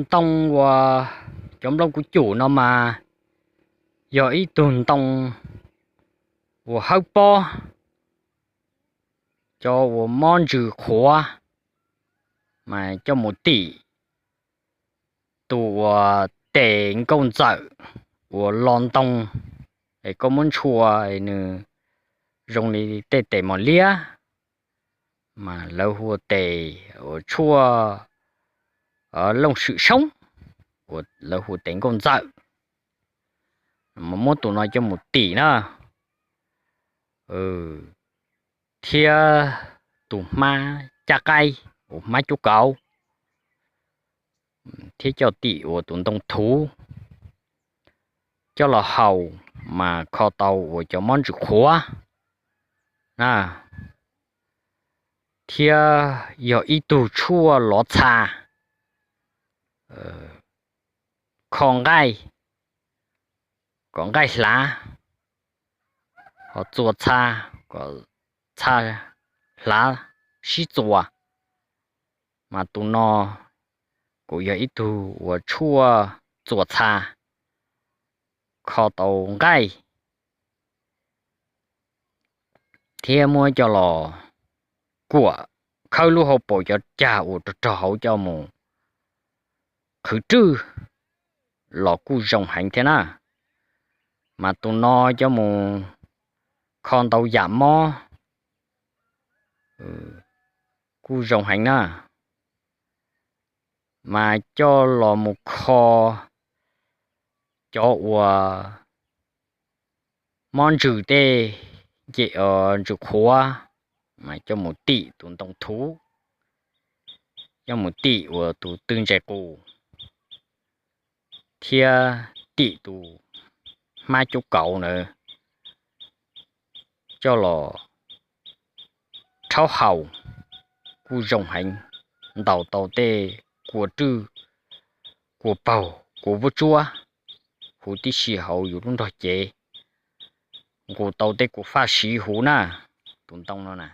ntoo uas cov nplooj kuv cum no mas yog ib tug ntoo uas hawb pob, cov uas mob ntsws qhuav, mas coj mus tim tus uas tes nkauj ntxawm uas lo ntoo, es koj muab ntshua nws zoo li tej tes mos liab, mas lawv hu ua tes uas tshuaj looj swm soob, uas lawv hu ua tes nkauj ntxawm, mas muab tus no coj mus tim na, thiab tus hmab caj qaib uas hmab cub kauv, thiab coj tim uas tus ntoo thuv coj los haus, mas kho tau uas cov mob ntsws qhuav na, thiab yog ib tug tshuaj lov txha, kho nqaij kom nqaij hlav, ho txua txha kom txha hlav sib txuas, mas tus no kuj yog ib tug uas tshuaj txua txha, kho tau nqaij, thiab muab coj los kuam khawb lub hauv paus cov cag uas rog rog hauv coj mus qhwv rwj los kuj zoo heev thiab na. Mas tus no coj mus kho ntau yam mob kuj zoo heev na. Mas coj los mus kho cov uas mob ntsws tej, ntsws qhuav, mas coj mus tim tus ntoo thuv, coj mus tim uas tus twg ntses qus, thiab tim tus hmab cub kauv ntawd coj los rhaub haus kuj zoo heev, ntaus tau tej kua rwj, kua paug, kua vuab tsuab huv tib si hauv yus lub nrog cev, nqus tau tej kua faj siv huv na, tus ntoo no na.